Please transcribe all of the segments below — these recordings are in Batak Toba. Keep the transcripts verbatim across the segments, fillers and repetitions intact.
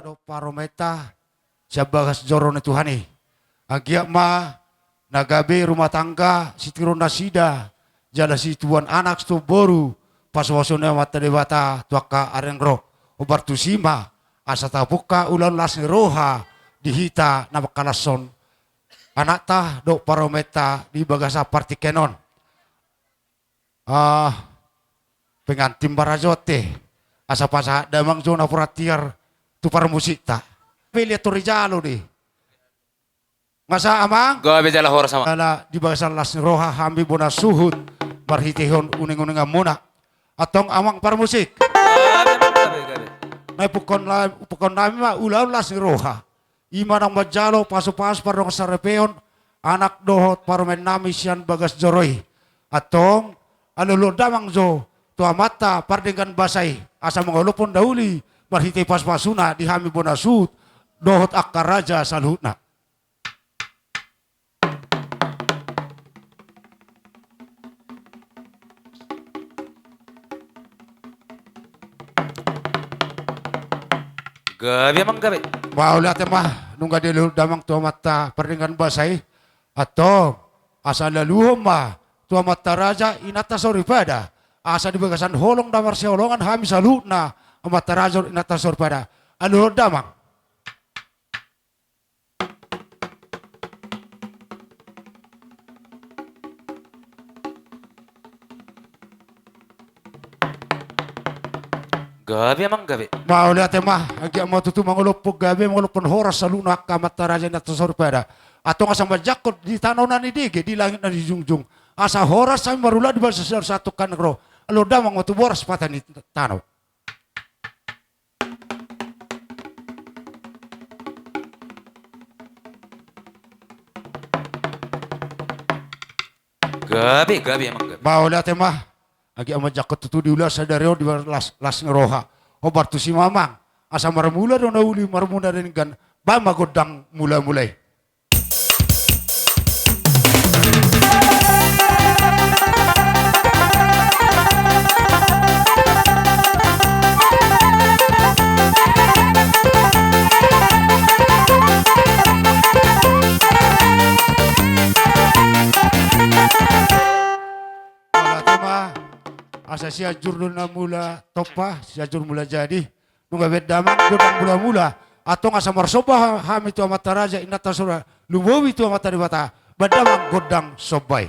dohot parumaenta sian bagas joro ni Tuhan i. Anggiat ma na gabe rumah tangga sitiruon nasida, jala situbuan anak situbuan boru, pasupasu ni Amanta Debata tu angka ari naung ro. Hombar tusi ma asa tapungka ulaon las ni roha di hita na mangkalashon anakta dohot parumaenta di bagasan partingkian on. Ah, pengantin ma raja on te. Asa pasahat damang jo napuran tiar tu parmusikta. Pilihan tu rijalo di. Nga sahat amang? Gabe jala horas amang. Ala di bagasan las ni roha hami bona suhut marhitehon uninguninganmuna. Antong amang parmusik. Gabe, gabe, gabe. Na ipukkon la-, ipukkon nami ma ulaon las ni roha. I ma naung manjalo pasupasu pardongan saripeon anak dohot parumaen nami sian bagas joro i. Antong alualuhon damang jo tu amanta pardenggan basa i asa mangolophon na uli marhite pasupasuna di hami bona suhut dohot angka raja saluhutna. Gabe amang gabe. Mauliate ma nunga dialualuhon damang tu amanta pardenggan basa i. Antong asa alualuhon ma tu amanta raja inanta soripada. Asa di bagasan holong na marsihaholongan hami saluhutna amanta raja inanta soripada. Alualuhon damang. Gabe amang gabe. Mauliate ma, anggiat ma tutu mangolophon gabe, mangolophon horas saluhutna angka amanta raja inanta soripada. Antong asa manjangkon di tano na nidege, di langit na dijungjung. Asa horas hami marula di bagasan sadari sahat tu angka ari naung ro. Alualuhon damang ma tu boras patani tano. Gabe, gabe amang gabe. Mauliate ma. Anggiat ma manjangkon tutu di ulaon sadari on di las, las ni roha. Hombar tusi ma amang. Asa marmula do na uli marmuna denggan. Bahen ma gondang mulamula i. Mauliate ma, asa Sianjur do na mula tompa, Sianjur mula jadi. Nunga bahen damang gondang mulamula. Antong asa marsomba ha-, hami tu amanta raja inanta soripada, lumobi tu Amanta Debata. Bahen damang gondang somba i.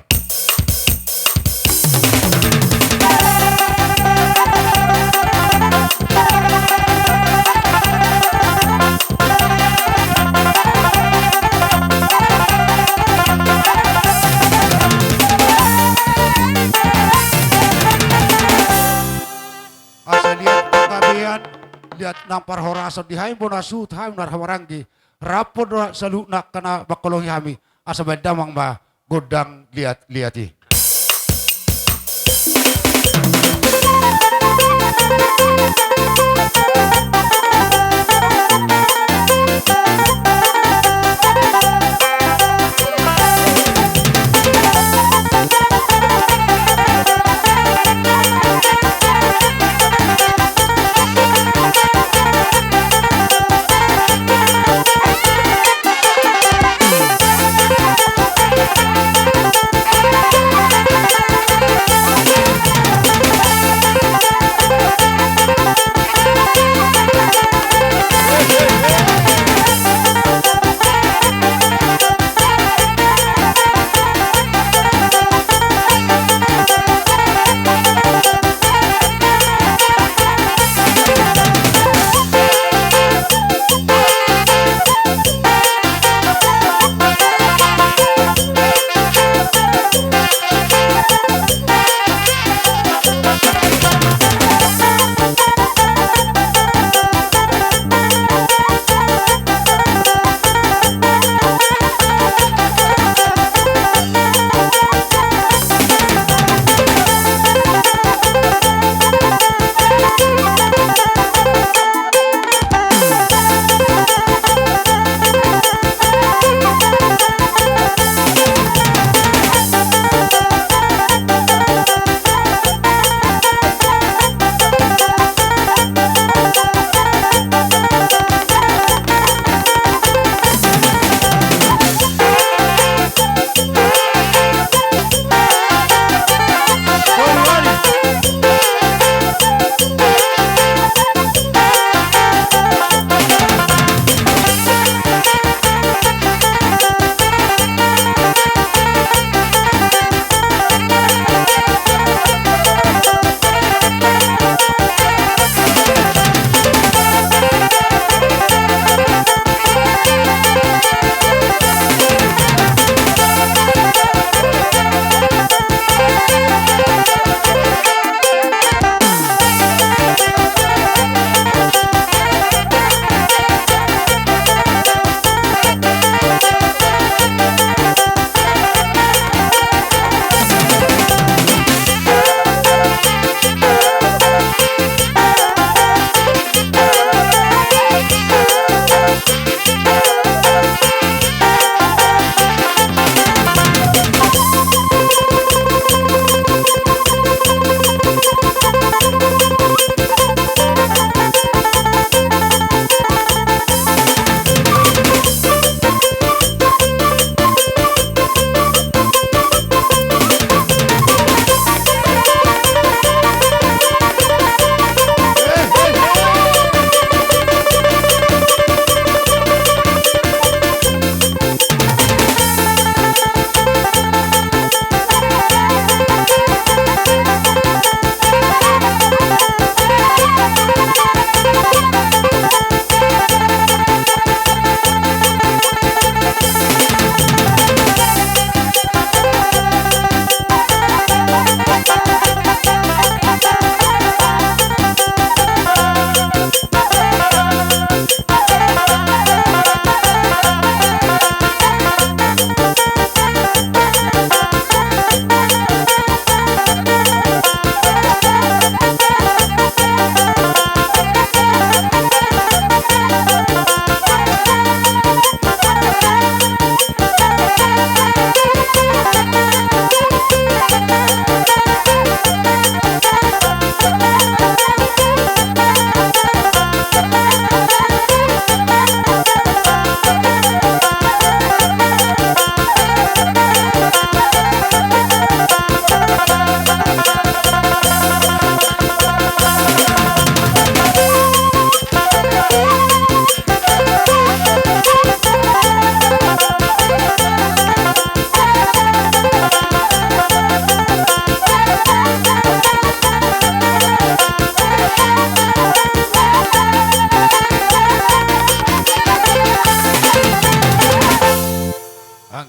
Asa liat panggabean, liat nang parhorasan di hami bona suhut hami na marhahamaranggi. Rap do saluhutna angka na mangkolongi hami. Asa bahen damang ma gondang liat-liat i.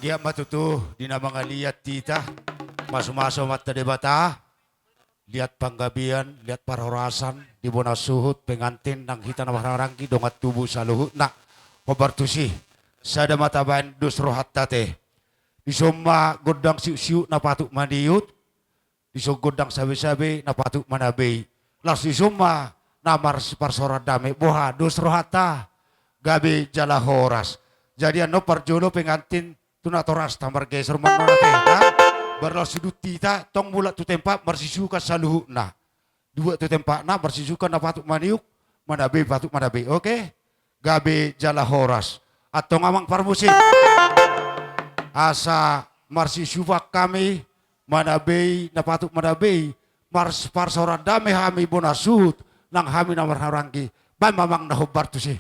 Ia ma tutu di na mangaliat hita, masumasu ma Amanta Debata, liat panggabean, liat parhorasan di bona suhut pengantin nang hita na marhahamaranggi dongan tubu saluhutna. Hombar tusi, sada ma tabaen dos rohanta te. Dison ma gondang siutsiut na patut maniut, dison gondang sabesabe na patut manabei. Laos dison ma na mars-, parsaoran dame, boha, dos rohanta, gabe jala horas. Jadi annon parjolo pengantin tu natorasta margeser ma annon ate, ha? Baru laos sudut hita tong mulak tu tempat marsisuka saluhutna. Dua tu tempatna, marsisuka na patut maniuk, manabei patut manabei. Oke? Gabe jala horas. Antong amang parmusik. Asa marsisuka hami manabei na patut manabei, mars-, parsaoran dame hami bona suhut, nang hami na marhahamaranggi. Baen ma amang na hombar tusi.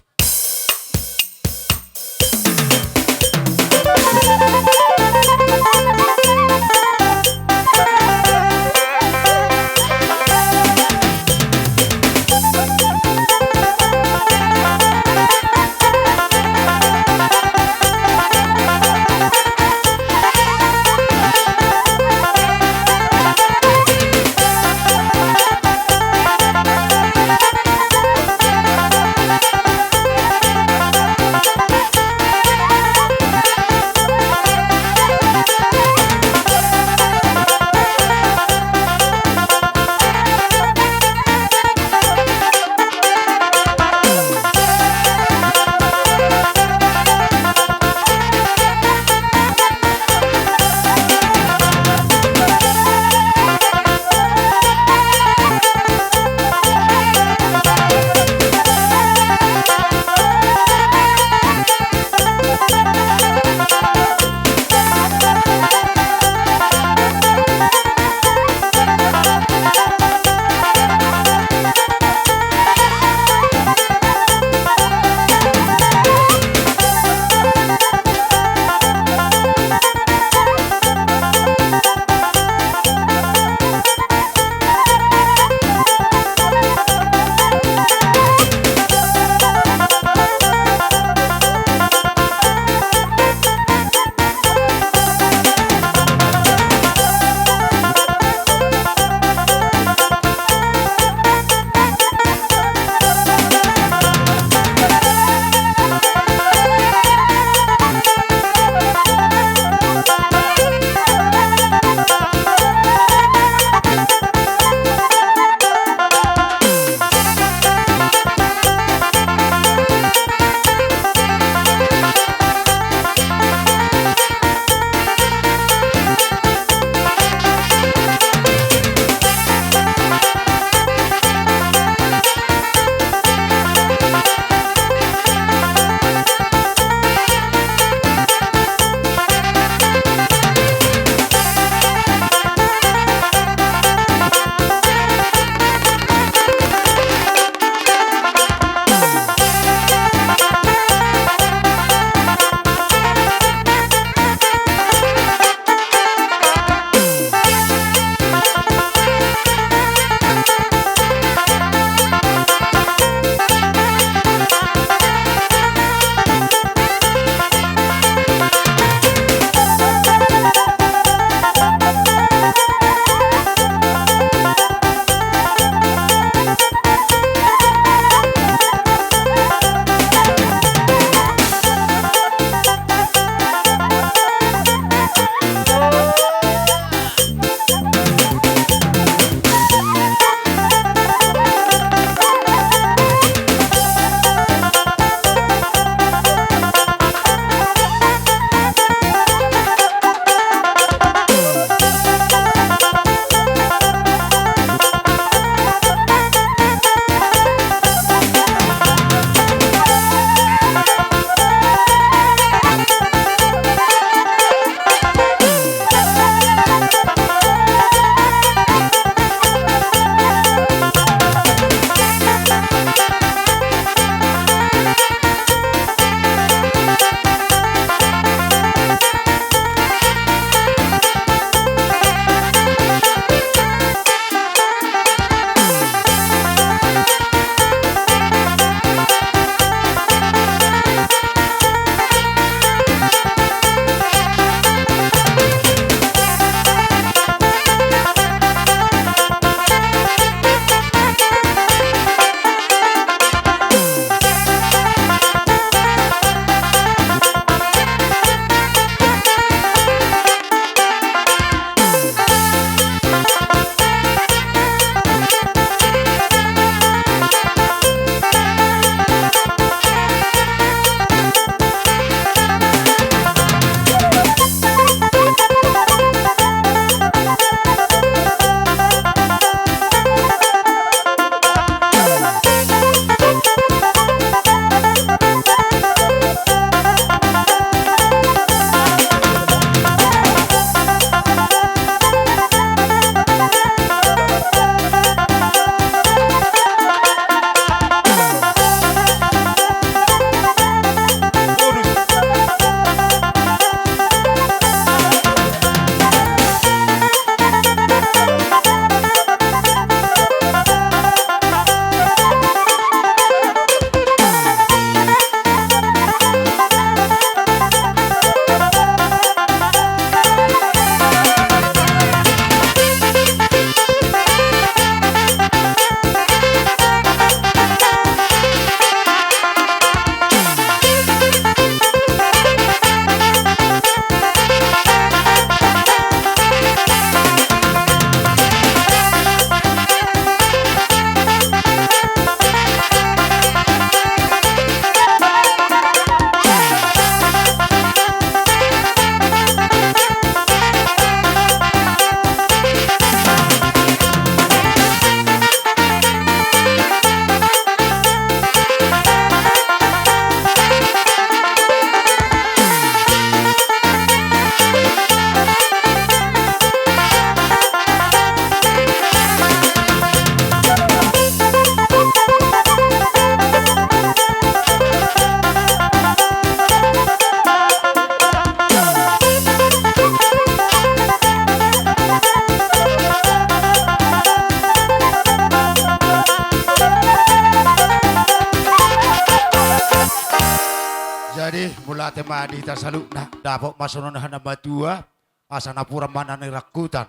Jadi, mauliate ma di hita saluhutna, dapot ma songon hata ni natuatua, asa napuran ma na nirangkutan.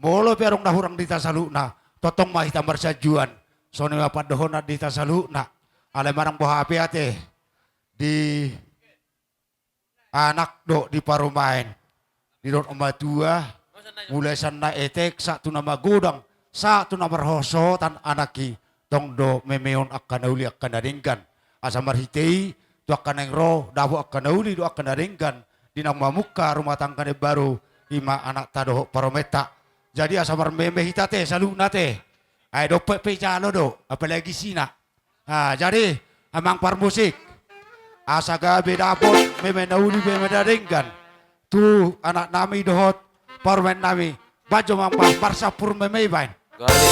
Molo pe adong na hurang di hita saluhutna, tongtong ma hita marsanjuan, songon i ma pandohanna di hita saluhutna. Alai manang boha pe ate, di anak dohot di parumaen, didok ma tuatua, mulai sian na etek sahat tu na magodang, sahat tu na marhasohotan anak i, tong do memeon angka na uli angka na denggan. Asa marhite i, tu angka naeng ro, dapot angka na uli dohot angka na denggan, di naung mamungka rumah tangga na imbaru, i ma anakta dohot parumaenta. Jadi asa marmeme hita ate, saluhutna ate. Ai dompet pe jalo do, apalagi sina. Ah, jadi, amang parmusik, asa gabe dapot meme na uli, meme na denggan tu anaknami dohot parumaennami. Banjo ma amang, marsampur meme i baen. Gabe.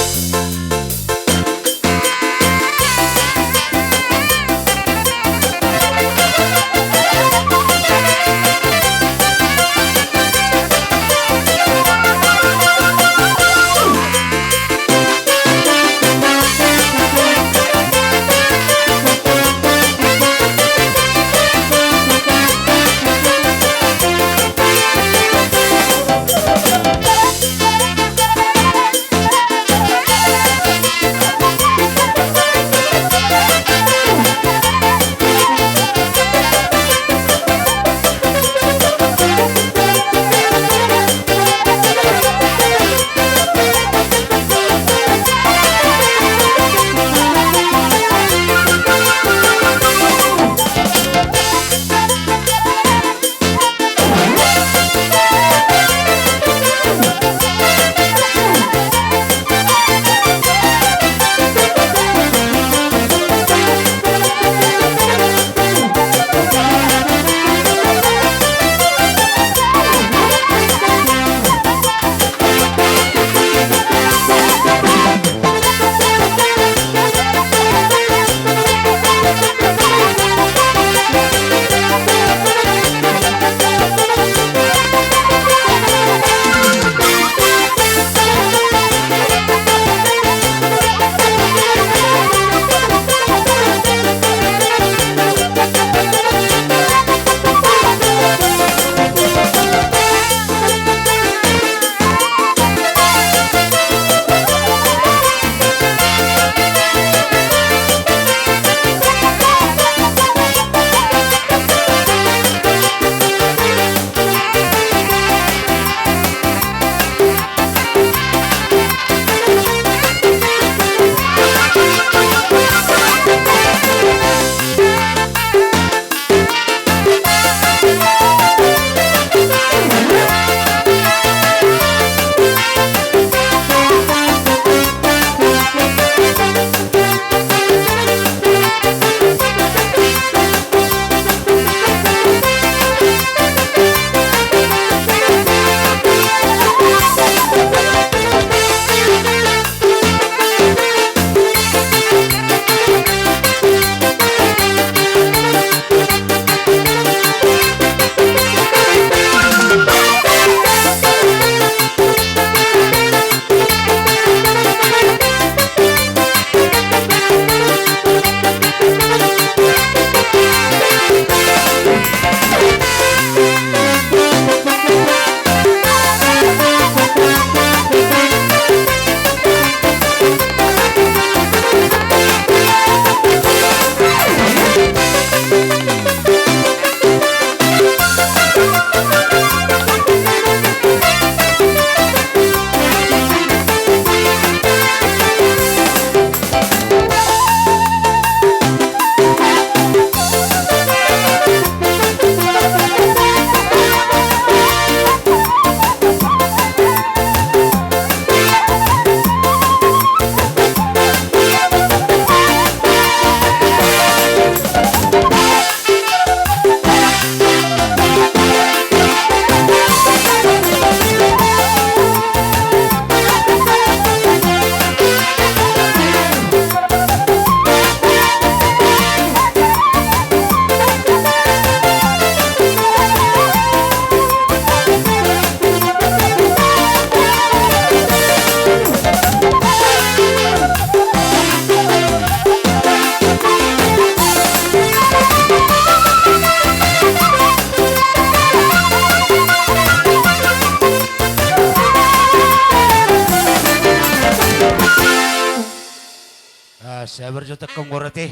Berjotek kamu ate.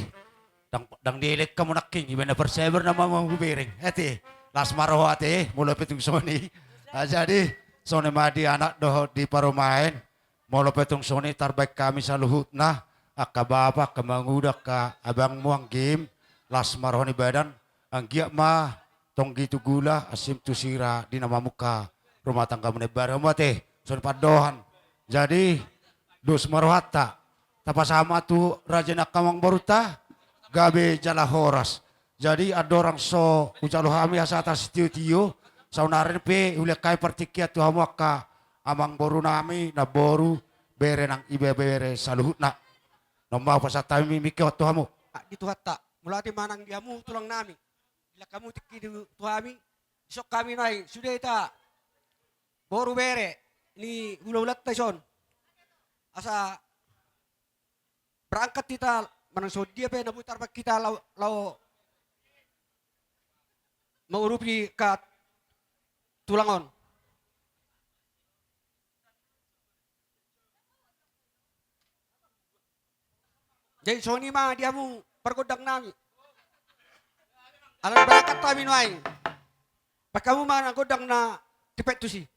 Dang, dang dielek kamu nangkin, iba na parsabar nama mau bereng. Ate, las ma roha ate, molo pe tung songoni. Ah, jadi, songoni ma di anak dohot di parumaen. Molo pe tung songoni tarbaen hami saluhutna, angka bapa, angka manguda, angka abangmu, anggim, las ma roha ni badan, anggiat ma tonggi tu gula, asim tu sira di na mamungka rumah tanggamu na imbaru. Hamu ate, songoni pandohan. Jadi, dos ma rohanta. Tapasahat ma tu raja ni angka amangborunta, gabe jala horas. Jadi, andorang so hujalo hami hasahatan sitio-tio, saonari pe hulehon hami partingkian tu hamu angka amangboru nami, namboru, bere nang ibebere saluhutna. Nunga hupasahat hami tingki on tu hamu. Ah, di Tuhanta, mauliate ma nang di hamu tulang nami. Dilehon hamu tingki tu, tu hami, dison hami nuaeng sude hita boru bere ni hula-hulanta dison. Asa berangkat hita manang songon dia pe na boi tarbaen hita laho, laho mangurupi angka tulang on. Jadi songon i ma di hamu pargondang nami. Ala berangkat hami nuaeng. Baen hamu ma gondang na timpek tusi.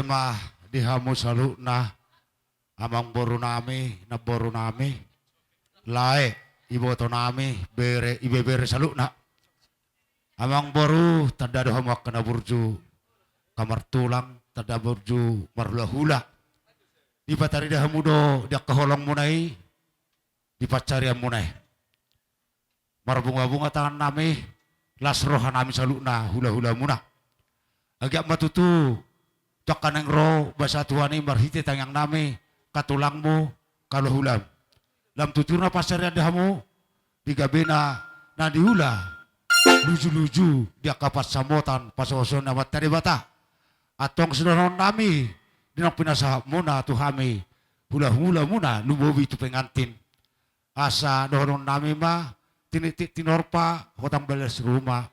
Ma di hamu saluhutna, amangboru nami, namboru nami, lae, iboto nami, bere, ibebere saluhutna. Amangboru, tanda do hamu angka na burju, angka martulang, tanda burju, marhulahula. Dipatarida hamu do di angka holongmuna i, di pansarianmuna i. Marbungabunga tangan nami, las roha nami saluhutna hulahulamuna. Anggiat ma tutu, tu angka naeng ro basa Tuhan i marhite tangiang nami, angka tulangmu, angka hulahulam. Lam tutu na pansarian di hamu, di gabena na niula, lujuluju, di angka pansamotan, pasohoson ni Amanta Debata. Antong sidohonon nami, di naung pinasahatmuna tu hami, hulahulamuna, lumobi tu pengantin. Asa dohonon nami ma, tinitip tinorpa, hotang balas ruma.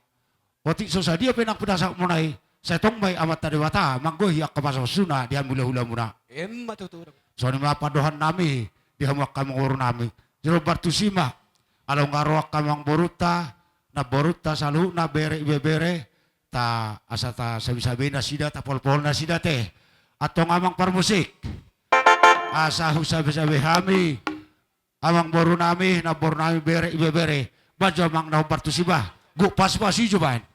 Otik so sadia pe naung pinasahatmuna i, sai tong ma i Amanta Debata, manggohi angka pasohosuna, di hamu hulahulamuna. Emma tutu. Songon i ma pandohan nami, di hamu angka amangboru nami. Jolo bartusi ma, ala nunga ro angka amangborunta, namborunta, saluhutna bere, ibebere, ta asa ta sabesabe nasida, ta polpol nasida te. Antong amang parmusik. Asa husabesabe hami, amangboru nami, namboru nami, bere, ibebere. Baen jo amang na hombar tusi bah. Gok pasupasu jo baen.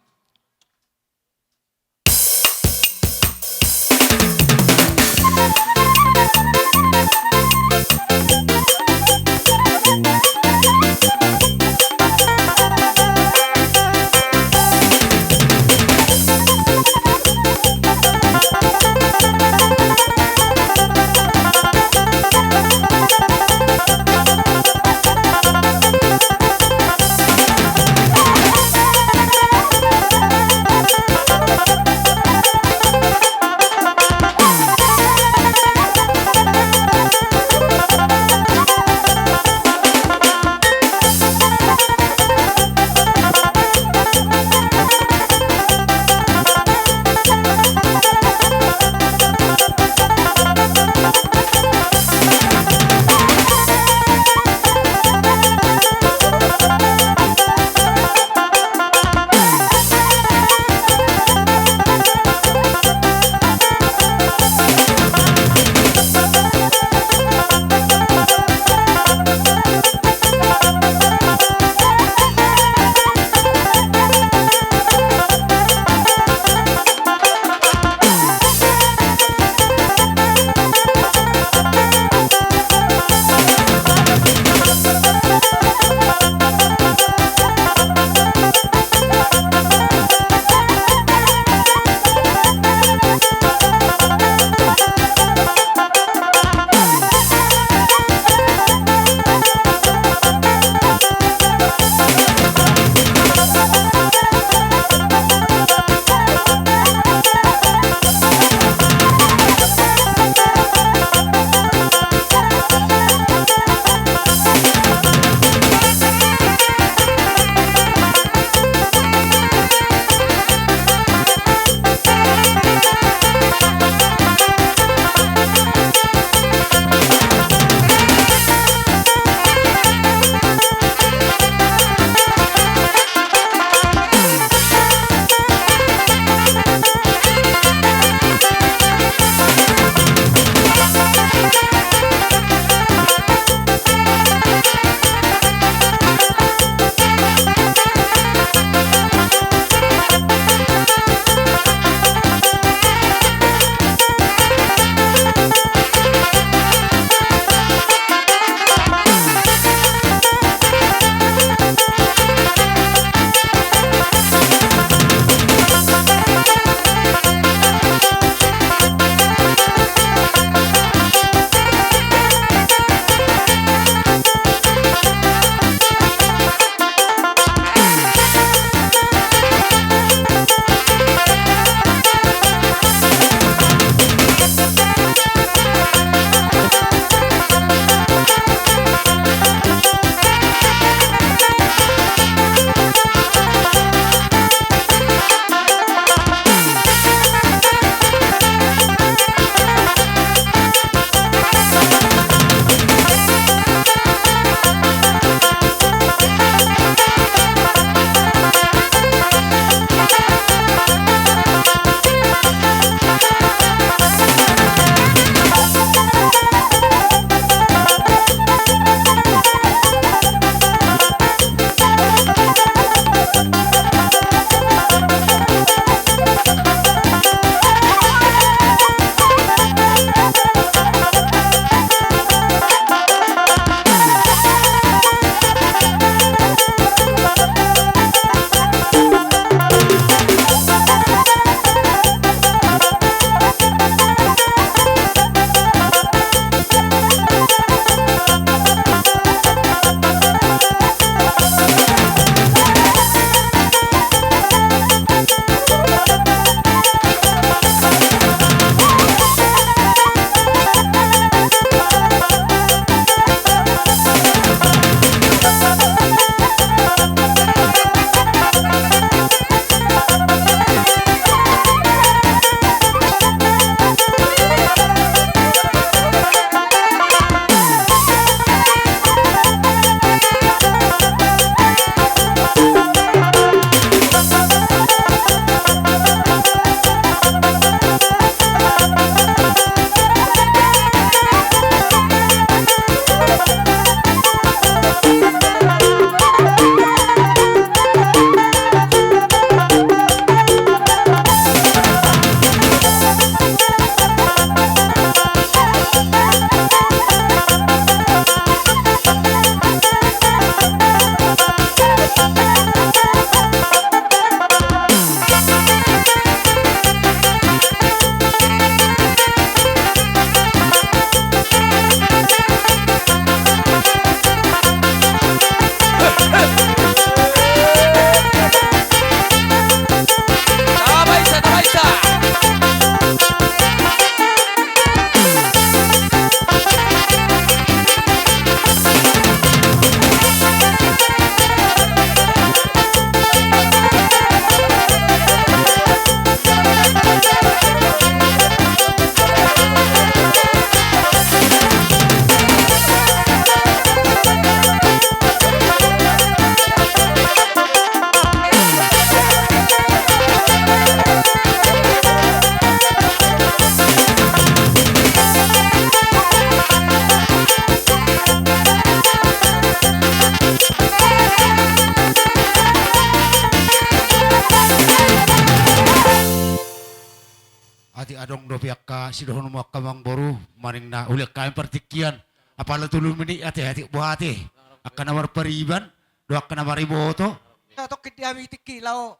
Ti adong dope angka sidohononmu angka amangboru, manang na uli angka partingkian. Apala tolu menit ate, ate boha ate. Angka na marpariban, do angka na mariboto. Ya, tokkin di hami tingki, laho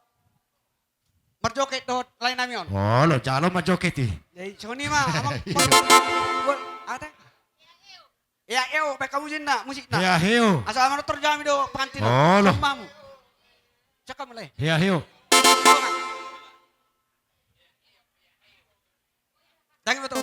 marjoget dohot lae nami on. Olo, jalo marjoget i. Jadi, songon i ma, amang, ate? Ya, eo, baen hamu jinna, musikna. Ya, eo. Asa manortor jo hami do pengantin on. Olo. Songon i ma hamu. Cakap mulai. Ya, eo. Dangi betul.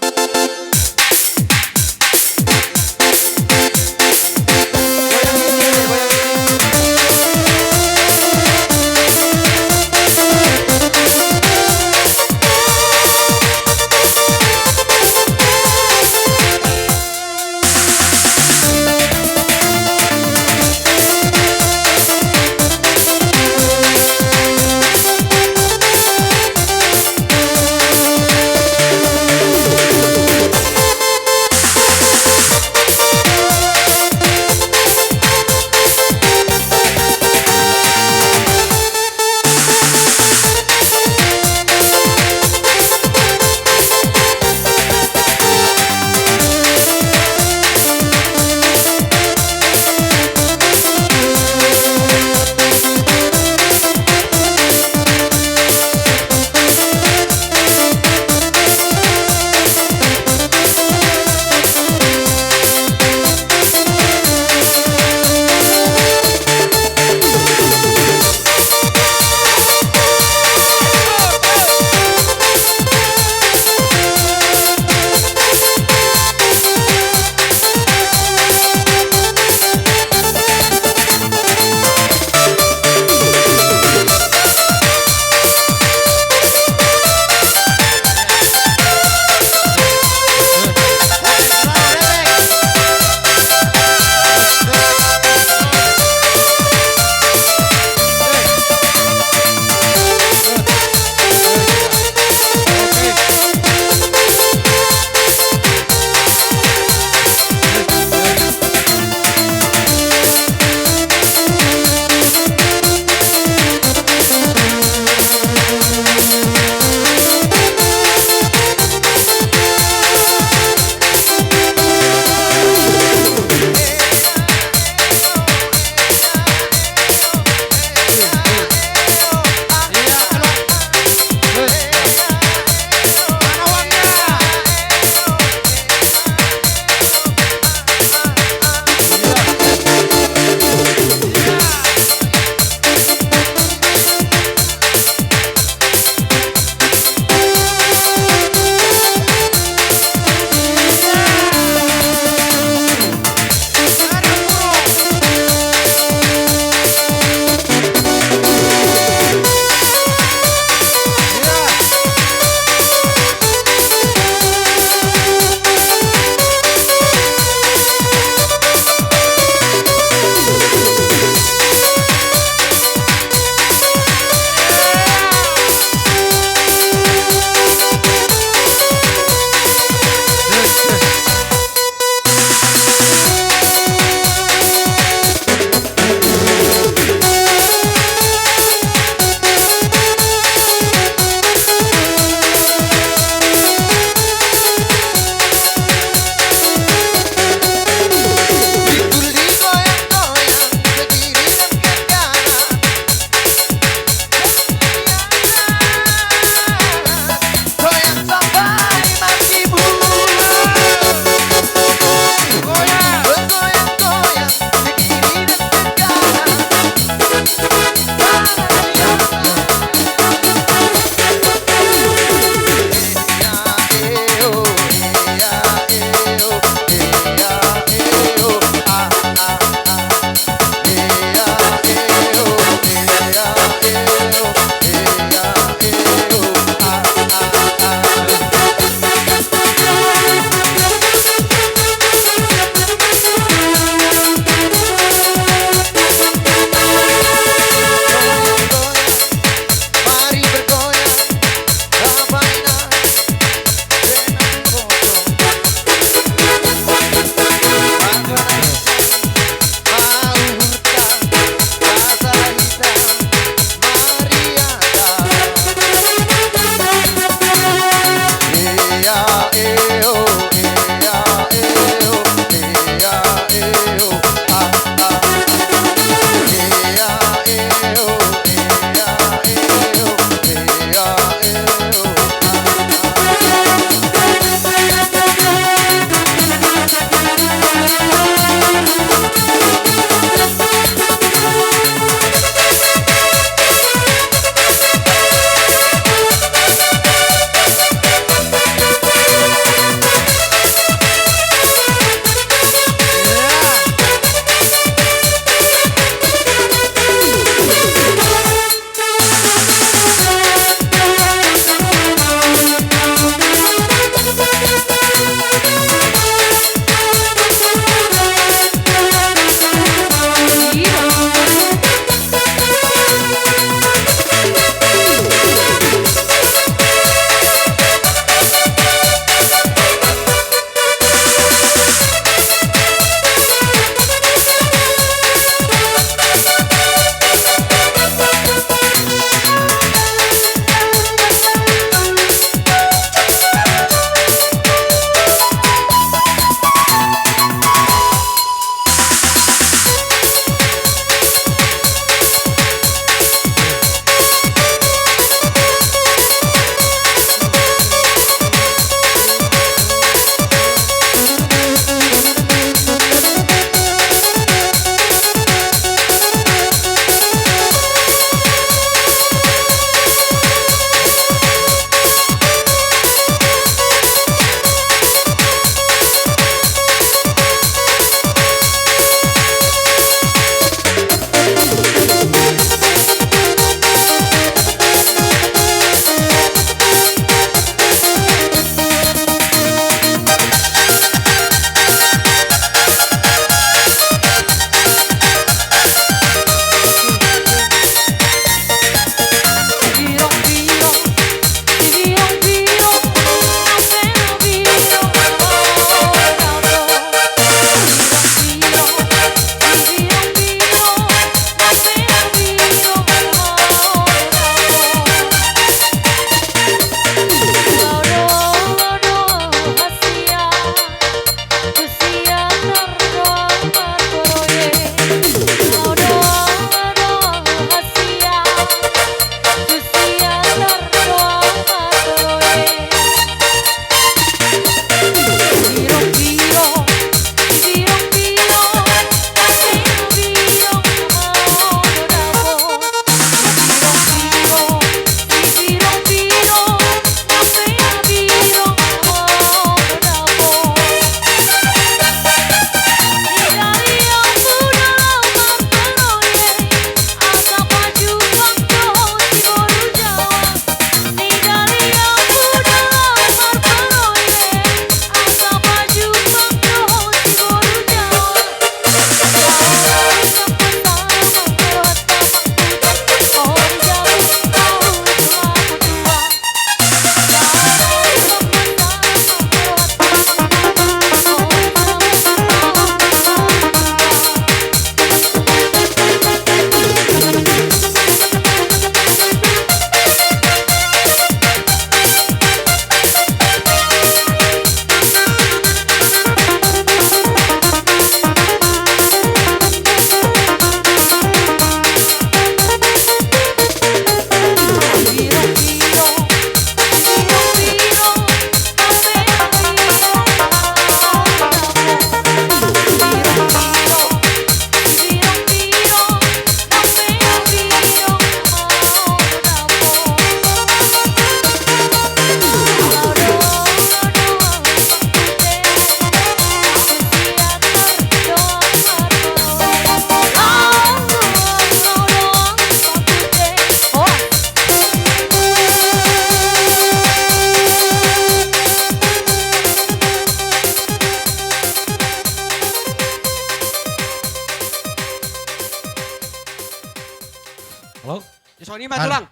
Halo? Songon i ma, Tulang.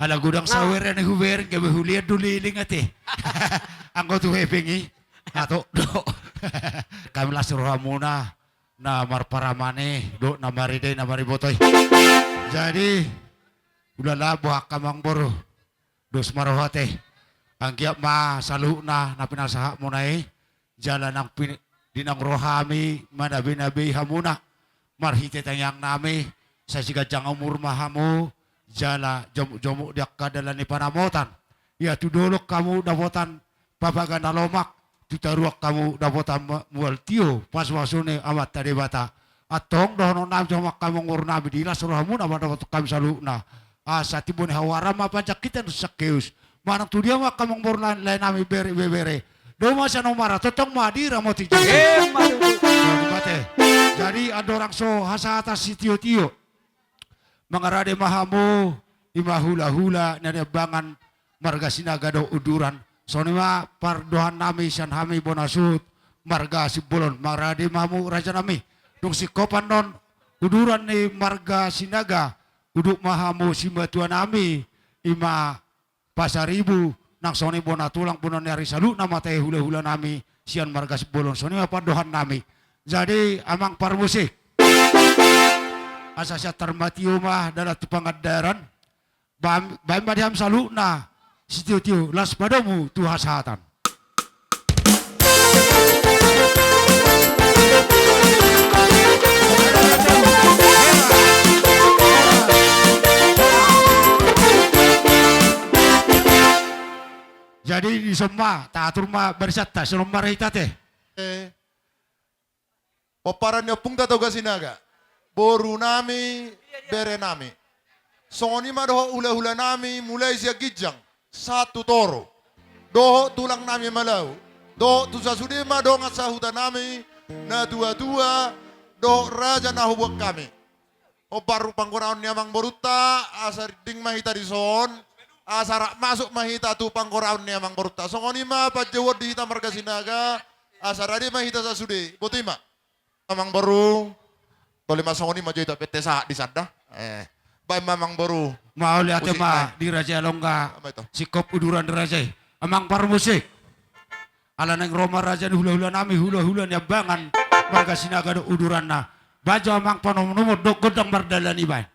Ala godang sawer ni hubereng, gabe huliat do liling ate. Anggo tu hepeng i. Ato do. Hami las rohamuna na marparamane dohot na marida i, na mariboto i. Jadi, ulala, boha angka amangboru. Dos ma roha ate. Anggiat ma saluhutna na pinasahatmuna i, jala nang pin-, di naung ro hami manabeinabei hamuna marhite tangiangnami, sai siganjang umur ma hamu, jala jomukjomuk di angka dalan ni panamotan. Ia tu dolok hamu dapotan papaga na lomak, tu toruan hamu dapotan ma-, mual tio, pasupasu ni Amanta Debata. Antong dohononnami tu hamu angka amangborunami, di las rohamuna ma dapotan hami saluhutna. Asa timbo ni hau aram ma panjangkitan tu si Sakeus. Manang tu dia ma angka amangboru lae-, laenami, bere ibebere. Doma sian Omara, tongtong ma diramoti Jahowa. Emma tutu. Jadi, andorang so hasahatan sitiotio, mangarade ma hamu, i ma hulahula na niambangan marga Sinaga dohot Uduran. Songon i ma pardohannami sian hami bona suhut marga Simbolon. Mangarade ma hamu rajanami. Dung singkop annon uduran ni marga Sinaga, udut ma hamu simatuanami, i ma Pasaribu, nang songon i bona tulang, bona ni ari, saluhutna ma tahe hulahulanami sian marga Simbolon. Songon i ma pandohannami. Jadi, amang parmusik, asa sian tarmatio ma dalan tu pangandaran. Baen, baen ma di hami saluhutna sitiotio, laos padomu tu hasahatan. Jadi, dison ma taatur ma barisanta, songon on ma rohanta ate. Eh. Pomparan ni ompungta Toga Sinaga, borunami, berenami. Songon i ma dohot hulahulanami, mulai sian ginjang sahat tu toru, dohot tulangnami Malau, dohot tu sasude ma dongan sahutanami, natuatua, dohot raja na huboan hami. Hombar tu panggoraon ni amangborunta, asa rinding ma hita dison, asa rap masuk ma hita tu panggoraon ni amangborunta. Songon i ma panjouon di hita marga Sinaga, asa rade ma hita sasude. Botima. Amangboru. Tole ma songon i ma jo hita, pette sahat di sanda. Eh, baen ma amangboru. Mauliate ma di raja i, alongan singkop uduran ni raja i. Amang parmusik. Ala naeng ro ma raja ni hulahulanami, hulahula niambangan marga Sinaga dohot uduranna. Baen jo amang panomunomu, dok gondang mardalan i baen.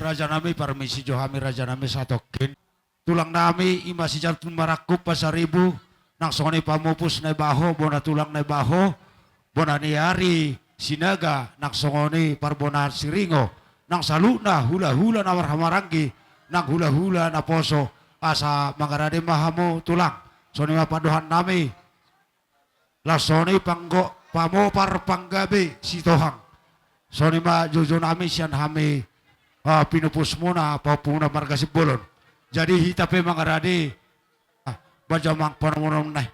Rajanami, parmisi jo hami rajanami satongkin. Tulang nami i ma si Jaltu Marangkup Pasaribu, nang songon i pamupus Naibaho, bona tulang Naibaho, bona ni ari Sinaga, nang songon i parbonaan Siringo, nang saluhutna hulahula na marhahamaranggi, nang hulahula naposo, asa mangarade ma hamu tulang. Songon i ma pandohan nami. Laos songon i panggo-, pamopar panggabe Sitohang. Songon i ma jojo nami sian hami, ah, pinupusmuna, pahompumuna marga Simbolon. Jadi hita pe mangarade, ah, bahen ma panomunomu nai.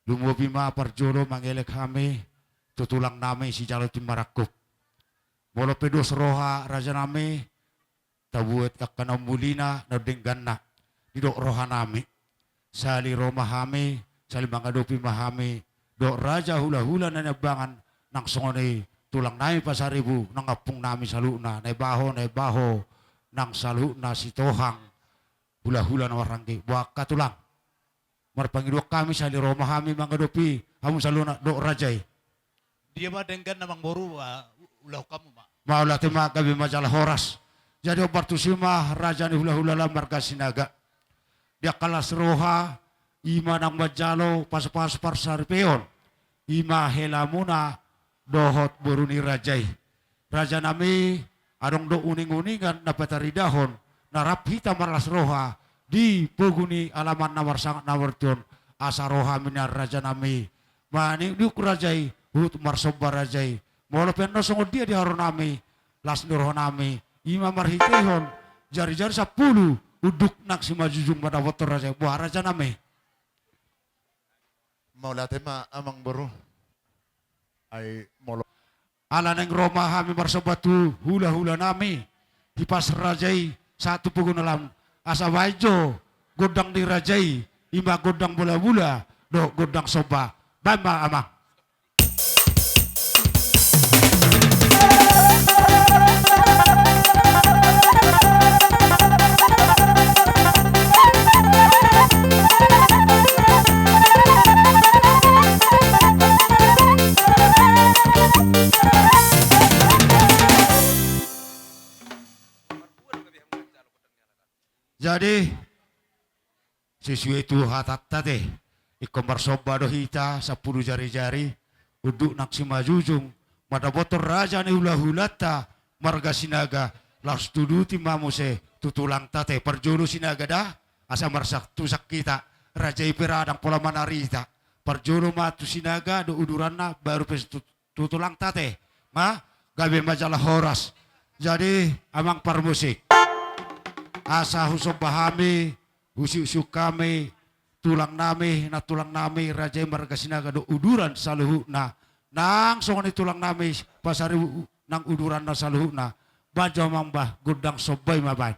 Lumobi ma parjolo mangelek hami tu tulang nami si Jaltu Marangkup. Molo pe dos roha raja nami, tabuat angka na umulina na dengganna, didok roha nami. Sali ro ma hami, sali mangadopi ma hami dohot raja hulahula na niambangan, nang songon i tulang nami Pasaribu, nang ompung nami saluhutna, Naibaho, Naibaho, nang saluhutna sitohang hulahula na marhaha i. Boha angka tulang, marpangidoan hami, sahali ro ma hami mangadopi hamu saluhutna dohot raja i. Dia ma denggan amangboru, ah, ulahon hamu ma. Mauliate ma, gabe ma jala horas. Jadi hombar tusi ma raja ni hulahula marga Sinaga. Di angka las roha, i ma nang manjalo pasupasu parsaripeon, i ma helamuna dohot boru ni raja i. Rajanami, adong do uninguningan na pataridahon, na rap hita marlas roha di pogu ni alaman na marsangap na martua on, asa ro hami nian rajanami maniuk raja i, huhut marsomba raja i. Molo pe annon songon dia di haroro nami, las ni roha nami, i ma marhitehon jarijari sampulu unduk nang simanjujung mandapothon raja i. Boha rajanami? Mauliate ma amangboru. Ai molo ala naeng ro ma hami marsomba tu hulahula nami, hipas raja i sahat tu pogu ni alaman, asa baen jo gondang ni raja i, i ma gondang bulabula dohot gondang somba. Baen ma amang. Jadi, sesuai tu hatanta te, ingkon marsomba do hita sampulu jarijari, unduk nang simanjujung, mandapothon raja ni hulahulanta marga Sinaga. Laos tuduti ma muse tu tulangta te, parjolo Sinaga da, asa marsantusan hita, raja i pe ra ndang pola manarita. Parjolo ma tu Sinaga dohot uduranna, baru pe tu tu tulangta te. Ma, gabe ma jala horas. Jadi, amang parmusik, asa husomba hami, husiuksiuk hami tulang nami, nantulang nami, raja i marga Sinaga dohot uduran saluhutna. Nang songon i tulang nami Pasaribu nang uduranna saluhutna. Baen jo amang bah gondang somba i ma baen.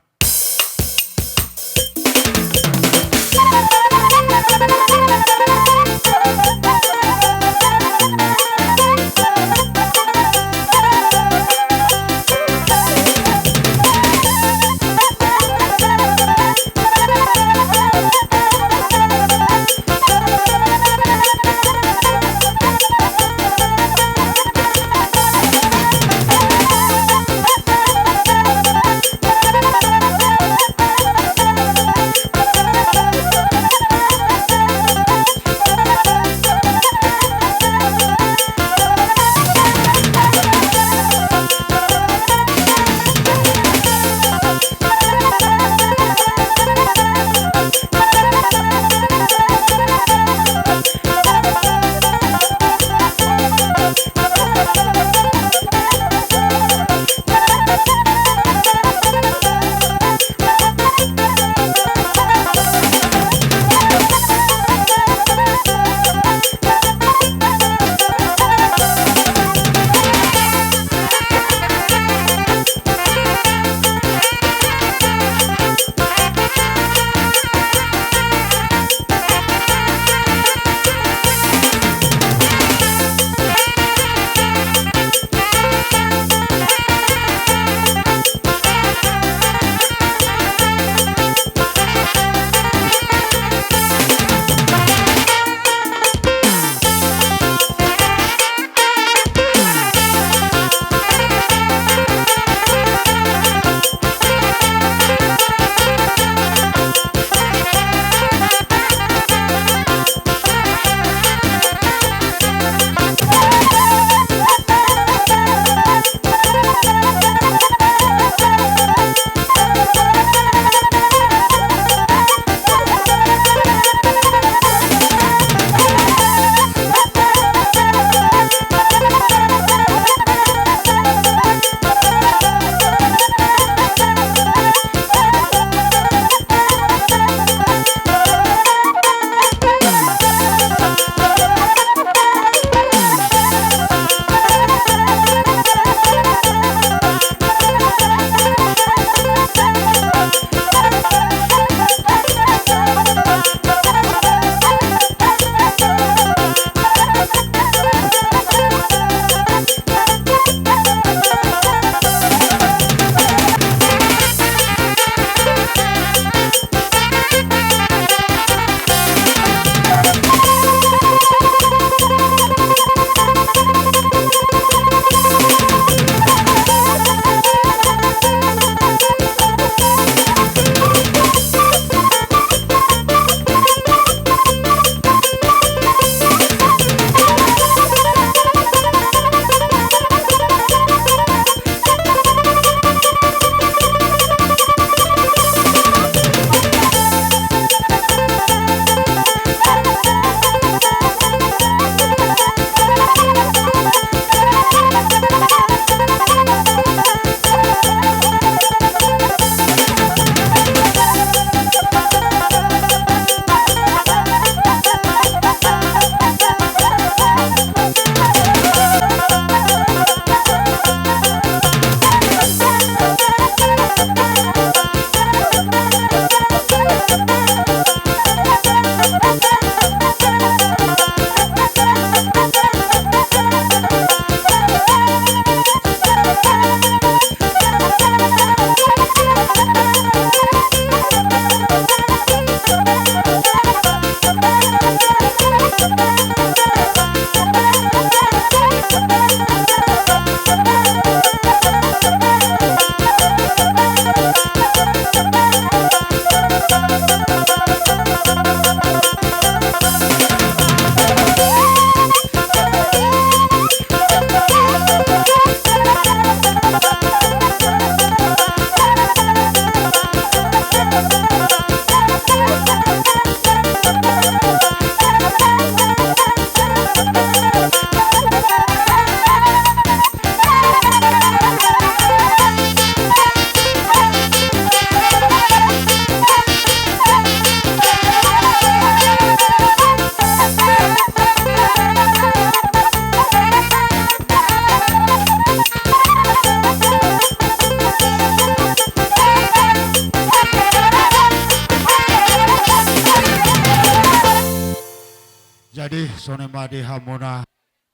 Tone ma di hamuna.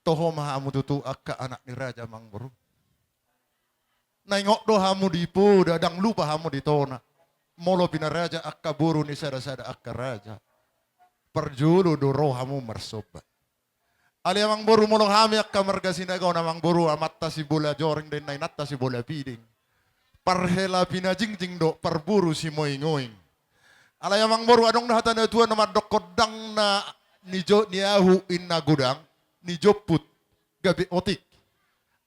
Toho ma hamu tutu angka anak ni raja, amangboru. Na ingot do hamu di poda, ndang lupa hamu di tona. Molo pinaraja angka boru ni sada-sada angka raja, parjolo do ro hamu marsomba. Alai amangboru, molo hami angka marga Sinaga on, amangboru, amanta Sibolajoreng dohot inanta Sibolapiding, parhela pinajingjing dohot parboru simoingoing. Alai amangboru, adong do hata ni natuatua na mandokkon, ndang na nijo-, niahu inna godang, nijomput gabe otik.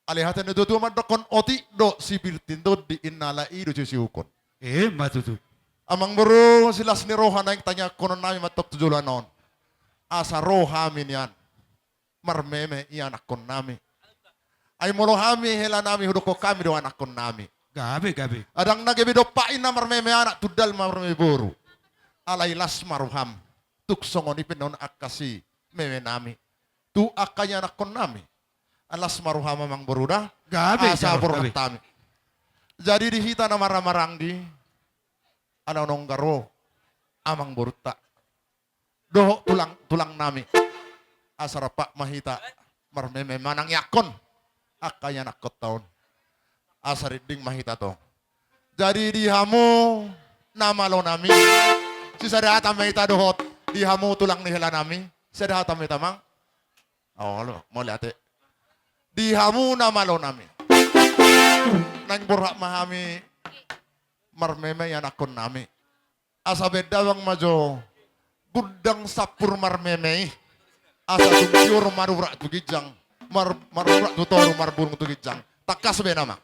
Alai hata ni natuatua mandokkon, otik do sipirting tondi, inna alai i do sisiukon. Emma tutu. Amangboru, silas ni roha naeng tangiangkonon nami ma antong tu joloan on, asa ro hami nian marmeme ianakkon nami. Ai molo hami hela nami, hudokkon hami do anakkon nami. Gabe, gabe. Ndang na gabe dompak inna marmeme anak, tundal marmeme boru. Alai las ma roham, tung songon i pe annon angka simeme nami tu angka ianakkon nami. Las ma roham, amangboru, da. Gabe, asa gabe, borhat gabe. Hami. Jadi di hita na maramaranggi, ala nunga ro amangborunta dohot tulang, tulang nami, asa rap ma hita marmeme manangiangkon angka ianakkon ta on. Asa rinding ma hita tong. Jadi di hamu na malo nami, sisada hata ma hita dohot di hamu tulang ni hela nami, sada hata ma hita, amang. Olo, mauliate. Di hamu na malo nami, naeng borhat ma hami marmeme ianakkon nami. Asa baen damang ma jo gundang sampur marmeme i. Asa tung tiur marurak tu ginjang, mar-, marurak tu toru, marbulung tu ginjang. Tangkas baen, amang.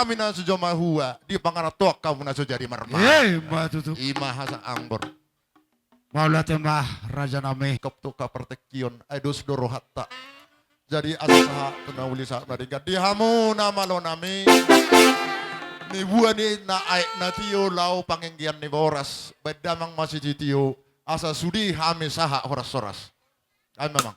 Hami na so jomahua, di pangarantoan hamu na so jadi marma. Eh, ima tutu. Ima hasa anggor. Mauliate ma raja nami. Kop tu ka partingkian, ai dos do rohanta. Jadi asa sahat tu na uli sahat na denggan di hamu na malo nami. Nibuan ni na aek na tio laho panganggian ni boras. Baen damang ma sitio, asa sude hami sahat horas-horas. Ai memang.